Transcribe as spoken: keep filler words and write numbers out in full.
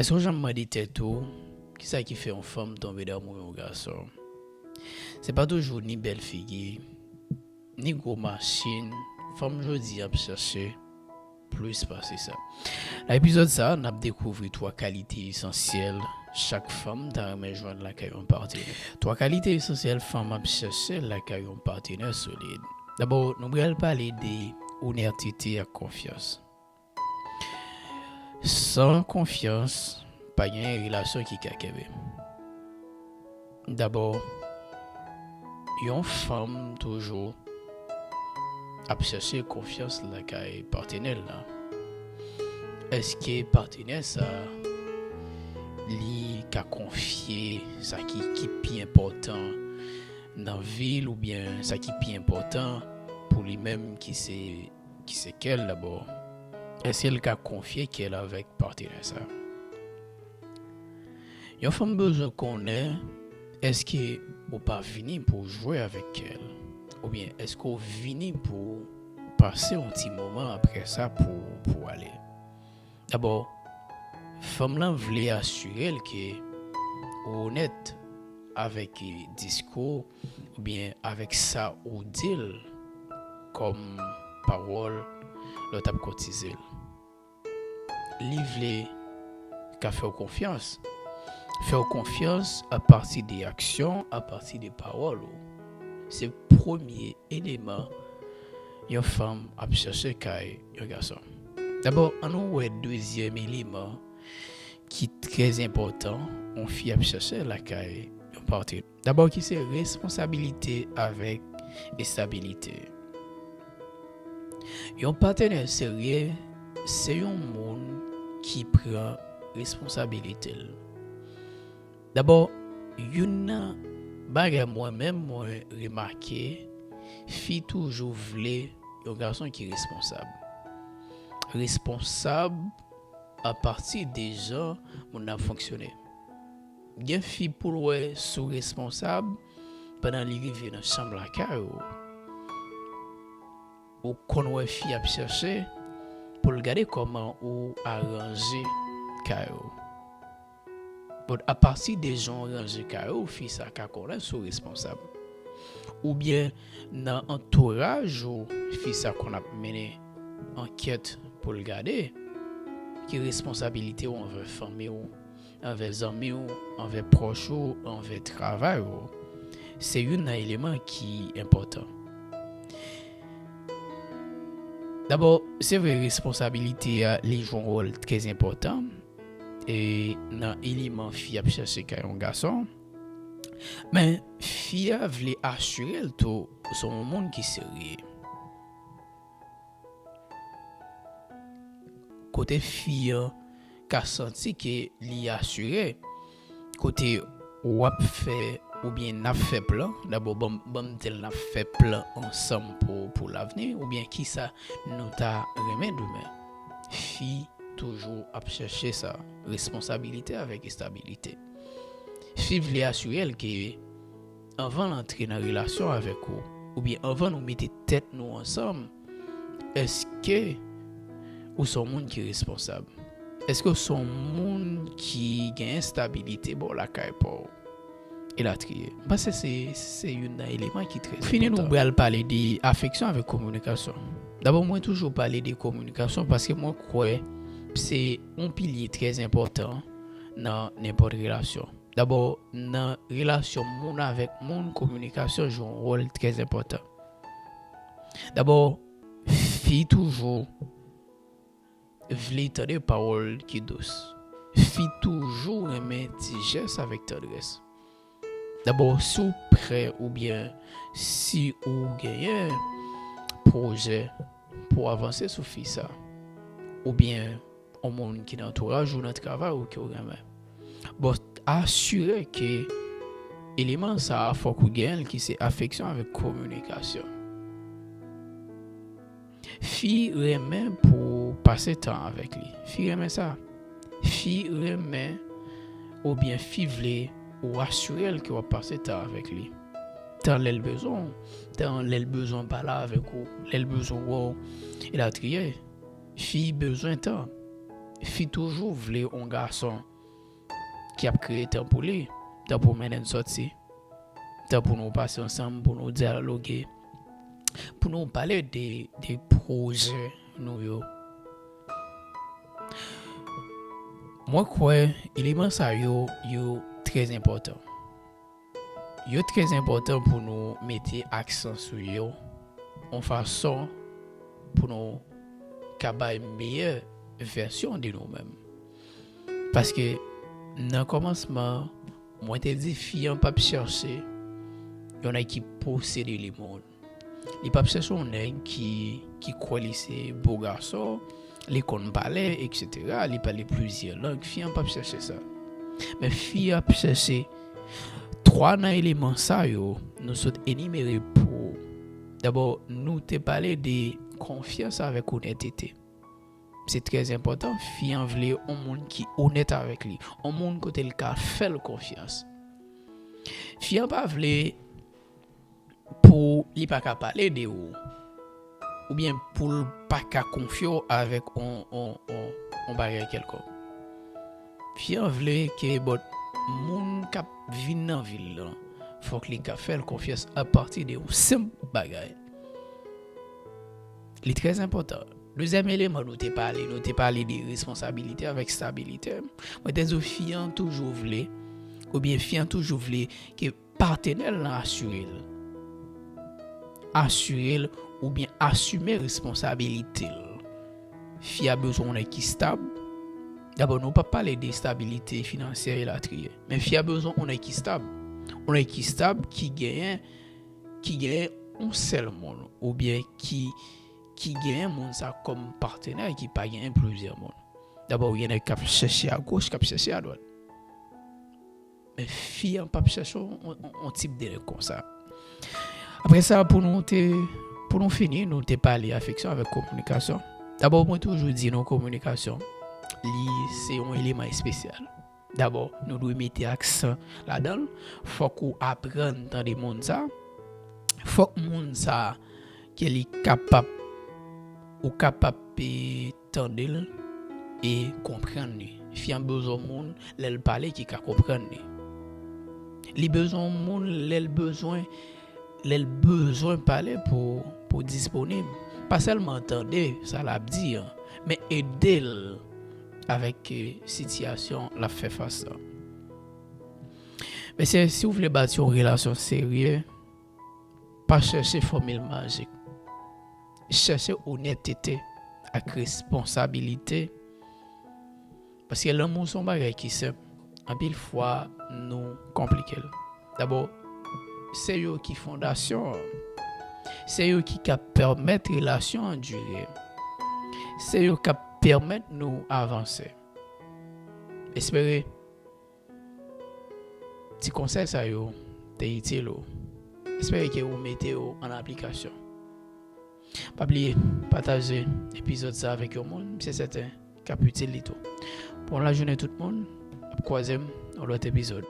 Èske w janm mande tèt ou, kisa ki fè yon fanm tonbe damou yon gason? Se pa toujou ni bèl figi, ni gwo machin. Fanm jodi ap chèche plis pase sa. Nan epizòd sa, n ap dekouvri twa kalite esansyèl chak fanm ta renmen jwenn lakay yon patenè. Twa kalite esansyèl fanm ap chèche lakay yon patenè solid. Dabò, nou pral pale de onètete ak konfyans. San konfyans, pa gen relasyon ki ka kenbe. Dabò, yon fanm toujou ap chèche konfyans lakay patenè l la. Èske patenè sa, li ka konfye sa ki, ki pi enpòtan nan vi l oubyen sa ki pi enpòtan pou li menm ki se, ki se kè l dabò? Èske l ka konfye kè l avèk patenè sa? Yon fanm bezwen konnen, èske ou pa vini pou w jwe avèk kè l? Oubyen èske w vini pou w pase yon ti moman apre sa pou, pou w ale? Dabò, fanm lan vle asire l ke ou onèt avèk diskou oubyen avèk sa ou di l kòm pawòl lè w t ap koutize l. Li vle ka fè w konfyans. Fè w konfyans apati de aksyon, apati de pawòl ou. Se premye eleman yon fanm ap chèche kay yon gason. Dabò, ann nou wè dezyèm eleman ki trè enpòtan yon fi ap chèche lakay yon patenè. Dabò, ki se responsabilite avèk estabilite. Yon patenè serye se yon moun ki pran responsabilite l. Dabò, youn nan bagay mwen menm mwen remake, fi toujou vle yon gason ki responsab. Responsab apati de jan moun nan fonksyone. Gen fi pou l wè si w responsab, pandan li rive nan chanm lakay ou, ou konn wè fi ap chèche pou l gade kòman ou aranje kay ou. Bon, apati de jan w ranje kay ou, fi sa ka konnen si w responsab. Oubyen nan antouraj ou, fi sa konn ap mennen ankèt pou l gade ki responsabilite w anvè fanmi w, anvè zanmi w, anvè pwòch ou, anvè travay ou. Se youn nan eleman ki enpòtan. Dabò, se vre, responsabilite a, li jwe yon wòl trè enpòtan, e, nan eleman fi ap chèche kay yon gason. Men, fi a vle asire l tou, se yon moun ki serye. Kote fi an ka santi ke li asire, kote w ap fè oubyen n ap fè plan, dabò, ban m, ban m di l n ap fè plan ansanm pou, pou lavni, oubyen kisa nou ta renmen demen. Fi toujou ap chèche sa, responsabilite avèk estabilite. Fi vle asire l ke anvan l antre nan relasyon avèk ou, oubyen anvan nou mete tèt nou ansanm, èske ou se yon moun ki responsab? Èske w se yon moun ki gen estabilite bò lakay pa w? Elatriye. M panse se, se youn nan eleman ki trè enpòtan. Fini, nou pral pale de afeksyon avèk kominikasyon. Dabò, mwen toujou pale de kominikasyon paske mwen kwè se yon pilye trè enpòtan nan nenpòt relasyon. Dabò, nan relasyon moun avèk moun, kominikasyon jwe yon wòl trè enpòtan. Dabò, fi toujou vle tande pawòl ki dous. Fi toujou renmen ti jès avèk tandrès. Dabò, si w prè oubyen si ou genyen pwojè pou w avanse sou fi sa, oubyen yon moun ki nan antouraj ou, nan travay ou ke w renmen, bon, asire ke eleman sa a fòk ou genyen l, ki se afeksyon avèk kominikasyon. Fi renmen pou w pase tan avèk li. Fi renmen sa. Fi renmen oubyen fi vle ou asire l ke w ap pase tan avèk li. Tan lè l bezwen w, tan lè l bezwen pale avèk ou, lè l bezwen wè w, elatriye. Fi bezwen tan. fi toujou vle yon gason ki ap kreye tan pou li, tan pou mennen n sòti, tan pou nou pase ansanm, pou nou dyaloge, pou nou pale de, de pwojè nou yo. Mwen kwè eleman sa yo, yo trè enpòtan. Yo trè enpòtan pou nou mete aksan sou yo, yon fason pou nou ka bay meyè vèsyon de nou menm. Paske nan kòmansman, mwen te di fi an p ap chèche yon nèg ki posede li moun. Li p ap chèche yon nèg ki, ki kwè li se bo gason, li konn pale, etsetera. Li pale plizyè lang. Fi an p ap chèche sa. Men fi ap chèche twa nan eleman sa yo nou sot enimere pou ou. Dabò, nou te pale de konfyans avèk onètete. Se trè enpòtan. Fi an vle yon moun ki onèt avèk li, yon moun kote l ka fè l konfyans. Fi an pa vle pou li pa ka pale de ou, oubyen pou l pa ka konfye w avèk on, on, on, on bagay kèlkonk. Fi an vle ke, bon, moun k ap vin nan vi l lan, fòk li ka fè l konfyans apati de yon senp bagay. Li trè enpòtan. Dezyèm eleman nou te pale, nou te pale de responsabilite avèk estabilite. Mwen te di w fi an toujou vle, oubyen fi an toujou vle ke patnè l lan asire l. Asire l oubyen asime responsabilite l. Fi a bezwen yon nèg ki stab. Dabò, nou p ap pale de estabilite finansyè elatriye. Men fi a bezwen yon nèg ki stab. Yon nèg ki stab, ki genyen, ki genyen yon sèl moun, oubyen ki, ki genyen moun sa kòm patnè, ki pa genyen plizyè moun. Dabò, ou gen nèg k ap chèche agoch, k ap chèche adwat. Men fi an p ap chèche yon, yon, yon, yon tip de nèg konsa. Apre sa, pou nou te, pou nou fini, nou te pale afeksyon avèk kominikasyon. Dabò, mwen toujou di nou kominikasyon, li se yon eleman espesyal. Dabò, nou dwe mete aksan ladan l. Fòk ou aprann tande moun sa. Fòk moun sa ke li kapab, ou kapab, e, tande l e konprann li. Fi an bezwen moun lè l pale ki ka konprann li. Li bezwen moun lè l bezwen, lè l bezwen pale pou, pou disponib. Pa sèlman tande sa l ap di an, men ede l avèk, e, sitiyasyon l ap fè fas lan. Mesye, si w vle bati yon relasyon serye, pa chèche fòmil majik. Chèche onètete ak responsabilite. Paske lanmou se yon bagay ki senp. Anpil fwa, nou konplike l. Dabò, se yo ki fondasyon an. Se yo ki ka pèmèt relasyon an dire. Se yo k ap pèmèt nou avanse. Espere ti konsèy sa yo te itil ou. Espere ke ou mete yo an aplikasyon. Pa bliye pataje epizòd sa avèk yon moun, m se sèten k ap itil li tou. Bon lajounen tout moun, n ap kwaze m nan lòt epizòd.